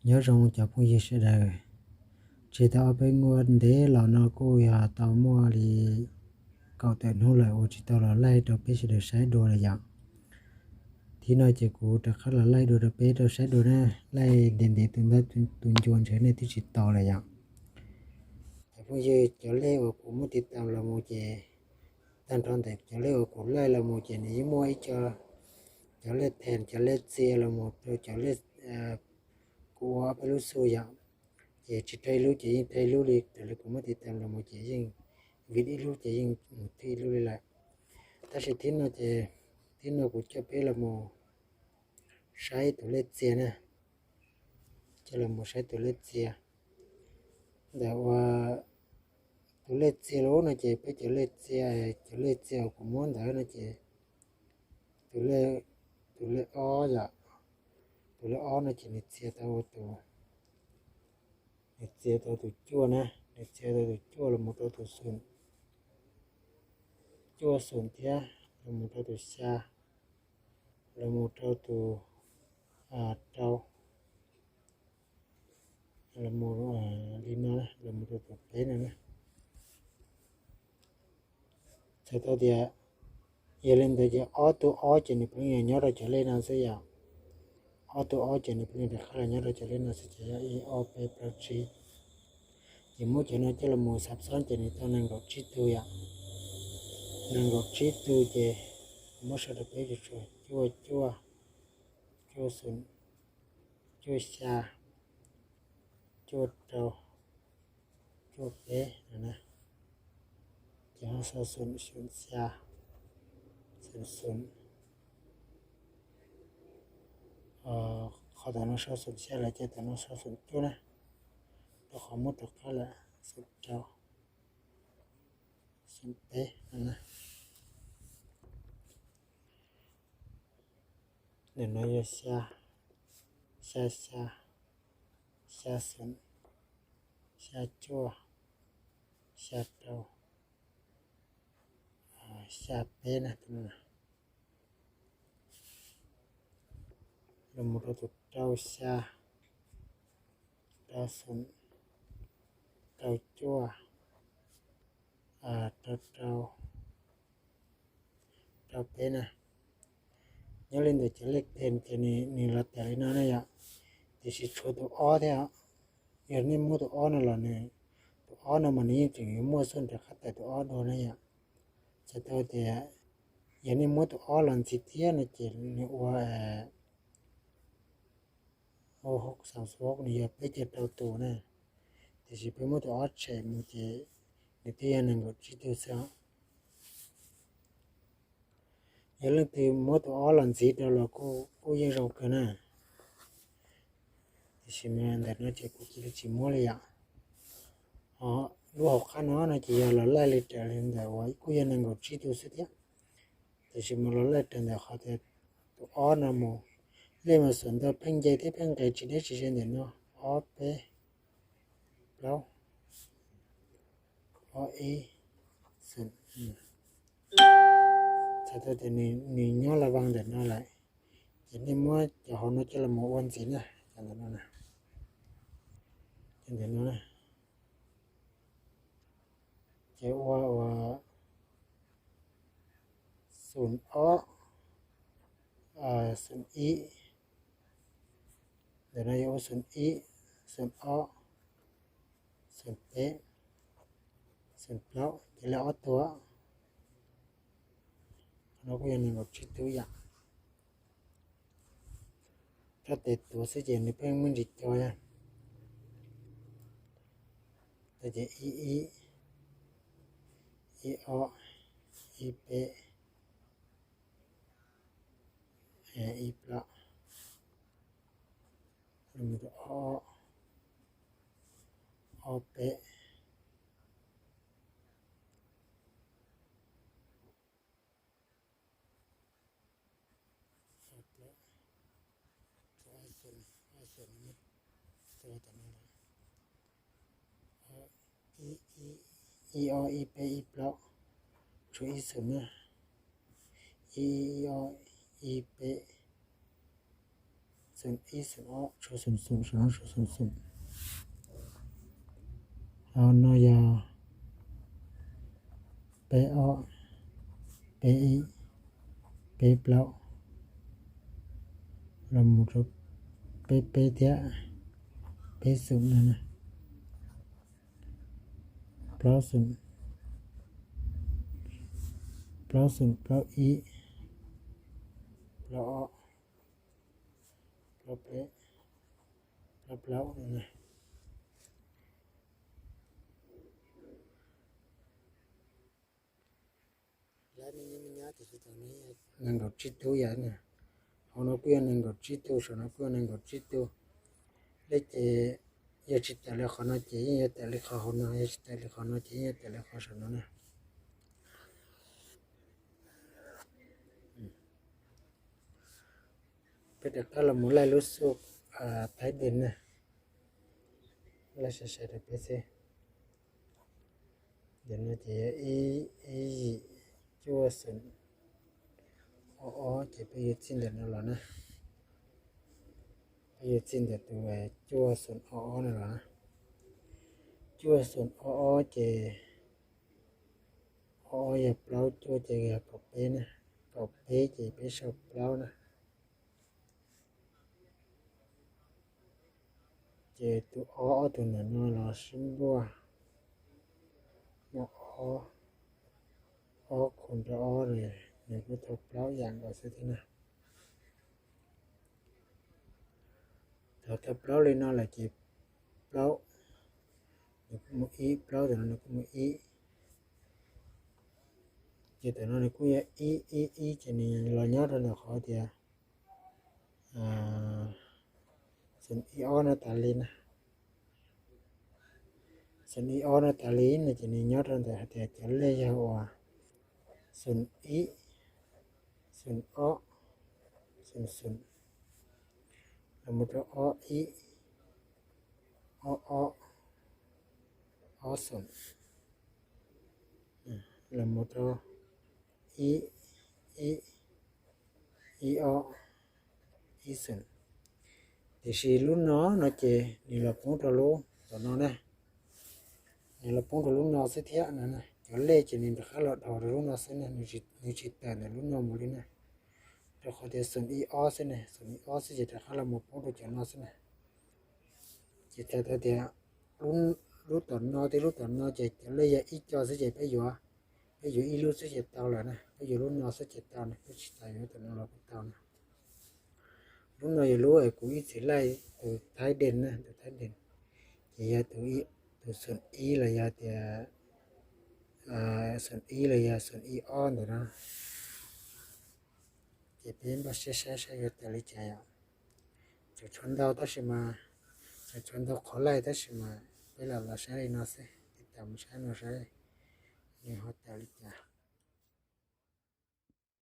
Nyob zoo cov phooj ywg sawv daws, tsis tau ob peb nyuag ntev los no kuj yog tau muaj li kaum tawm hnub lawm uas tsis tau los laij rau peb sawv daws saib dua lawm yom. Thiab no ces kuv rov qab los laij dua rau peb tau saib dua na, laij ntev ntev tus ntawd tus ncua ntshe nej twb tsis tau lawm yom. Cov phooj ywg, cov lej uas kuv muab tiv tam los mus ces, tag nrho ntawm cov lej uas kuv laij los mus ces nws yeej muaj ib co, cov lej thees, cov lej txia los mus rau cov lej kuv ua ob peb lub xu yom. Ces tsis raug ib lub ces yeej raug ib lub li, raws li kuv muab tiv tam los mus ces yeej vim ib lub ces yeej mus thwj ib lub li lawm. Tab sis thiab no ces, thiab no kuv coj peb los mus saib tus lej txia na, coj los mus saib tus lej txia. Ntawm uas tus lej txia lub no ces peb cov lej txia, cov lej txia uas kuv muab ntawd no ces tus lej, tus lej ob yom, tus lej ob no ces nws txia tau tus, nws txia tau tus cuaj na, nws txia tau tus cuaj los mus rau tus xoom, cuaj xoom thiab los mus rau tus xya, los mus rau tus rau, los mus li no na, los mus rau tus peb no na. Txhais tau tias yog li ntawd ces ob tug ob ces nws pheej nyob rau cov lej no xwb yom. Ob tug ob ces nws pheej rov qab los nyob rau cov lej no xwb ces yog ib ob peb plaub tsib. Ces muab cov no coj los mus xav xob ces nws tau nees nkaum tsib tug yom. Nees nkaum tsib tug ces muab sau rau peb tsuas cuaj cuaj, cuaj xoom, cuaj xya, cuaj rau, cuaj peb no na. Ces ho sau xoom, xoom xya, xoom xoom, qhov tom no sau xoom xya lawm ces tom no sau xoom cuaj na, rau qhov muab rov qab lawm, xoom rau, xoom peb no na. Ntawm no yog xya, xya xya, xya xoom, xya cuaj, xya rau, xya peb na. Los mus rau tus rau xya, rau xoom, rau cuaj, rau rau, rau peb na. Nyob li ntawm cov lej thees ces nws los tawm li no na yom. Tiam sis tshuav tus ob thiab, yog nej muab tus ob no los nws, tus ob no mas nws yeej tseem yuav muaj xub rov qab tawm tus ob dua na yom. Txhais tau tias yog nej muab tus ob los ntxiv thiab no ces nws ua, ua hauv xav xub nws yog peb caug rau tus na. Tiam sis peb muab tus ob tshem mus ces nws twb yog nees nkaum tsib tug xwb os. Yog leej twg muab tus ob los ntxiv rau los kuj yeej zoo kawg na. Tiam sis ntawm no ces kuv cia li tsis muab li yom. Ho lub hauv qab no no ces yog los laij li raws li ntawm uas kuj yog nees nkaum tsib tug xwb thiab. Tiam sis mas los laij raws ntawm qhov tias tus ob no mus, lej mus xav ntau pheej nce thiab pheej nqes tsis deb tsis ze ntawm no, ob peb plaub, ob ib, xoom. Txhais tau tias nws nyob la vang ntawm no lawm, ces nej muab cov hauv no coj los mus ua ntxiv na, cov ntawm no na, cov ntawm no na. Ces ua ua xoom ob, xoom ib, ntawm no yog ua xoom ib, xoom ob, xoom peb, xoom plaub, ces lej ob tuag. Qhov no kuj yog nees nkaum tsib tug yom. Rab tes tuav xwb ces nws pheej muaj ntsis co na. Ces ib ib, ib ob, ib peb, ib plaub, ob, ob peb, ib ob ib peb ib plaub, tshuav ib xoom na, ib ib ib ob ib peb, xoom ib xoom ob tshuav xoom xoom, saum no tshuav xoom xoom. Ho no yog peb ob, peb ib, peb plaub, los mus rau peb peb thiab peb xoom no na. Plaub xoom, plaub xoom plaub ib, plaub ob, plaub peb, plaub plaub no na. Lawv me nyob me nyob tiam sis nees nkaum tsib tug yam na. Hauv no kuj yog nees nkaum tsib tug, saum no kuj yog nees nkaum tsib tug. Lej ces yog tsis tawm li qhov no ces yeej yuav tawm li qhov hauv no, yog tsis tawm li qhov no ces yeej yuav tawm li qhov saum no na. Peb rov qab los mus laij lub xuj Thaib Dees na, laij sai sai rau peb xwb. Ntawm no ces yog ib, ib yim cuaj xoom ob ob ces peb yuav txij ntawm no los na. Peb yuav txij ntawm tus cuaj xoom ob ob no los na. Cuaj xoom ob ob ces ob ob yog plaub, cuaj ces yog kaum peb na. Kaum peb ces peb sau plaub na. Ces tus ob, ob tug ntawm no los sib npuaj muaj ob, ob khu rau ob, nws kuj tau plaub yam nkaus xwb thiab na. Thaum tau plaub li no lawm ces plaub, nws kuj mus ib, plaub ntawm no nws kuj mus ib. Ces ntawm no nws kuj yog ib ib ib ces nws los nyob rau ntawm qhov tias xoom ib ob no tas li na. Xoom ib ob no tas li no ces nws nyob rau ntawm hais tias cov lej yog uas xoom ib, xoom ob, xoom xoom, los mus rau ob ib, ob ob, ob xoom, los mus rau ib ib, ib ob, ib xoom. Tiam sis lub no no ces nws los poob rau lub tom no na. Nws los poob rau lub no xwb thiab no. Cov lej ces nws rov qab los dhos rau lub no xwb na, nws tsis tawm ntawm lub no mus li na. Rau qhov tias xoom ib ob xwb na, xoom ib ob xwb ces rov qab los mus poob rau cov no xwb na. Ces txhais tau tias lub tom no thiab lub tom no ces cov lej yog ib co xwb ces peb yuav, peb yuav ib lub xwb ces tau lawm na, peb yuav lub no xwb ces tau na, peb tsis tas yuav tom no los kuj tau na. Lub no yog lub es kuv ib txwm laij tus Thaib Dees na, tus Thaib Dees, ces yog tus xoom ib los yog tias xoom ib los yog xoom ib ob ntawm no. Ces peb npaj siab saib saib yuav tawm li cas yom. Tseem tshuav ntau tab sis mas, tseem tshuav ntau qhov laij tab sis mas peb lam los saib li no xwb, peb tawm mus saib no saib nws ho tawm li cas.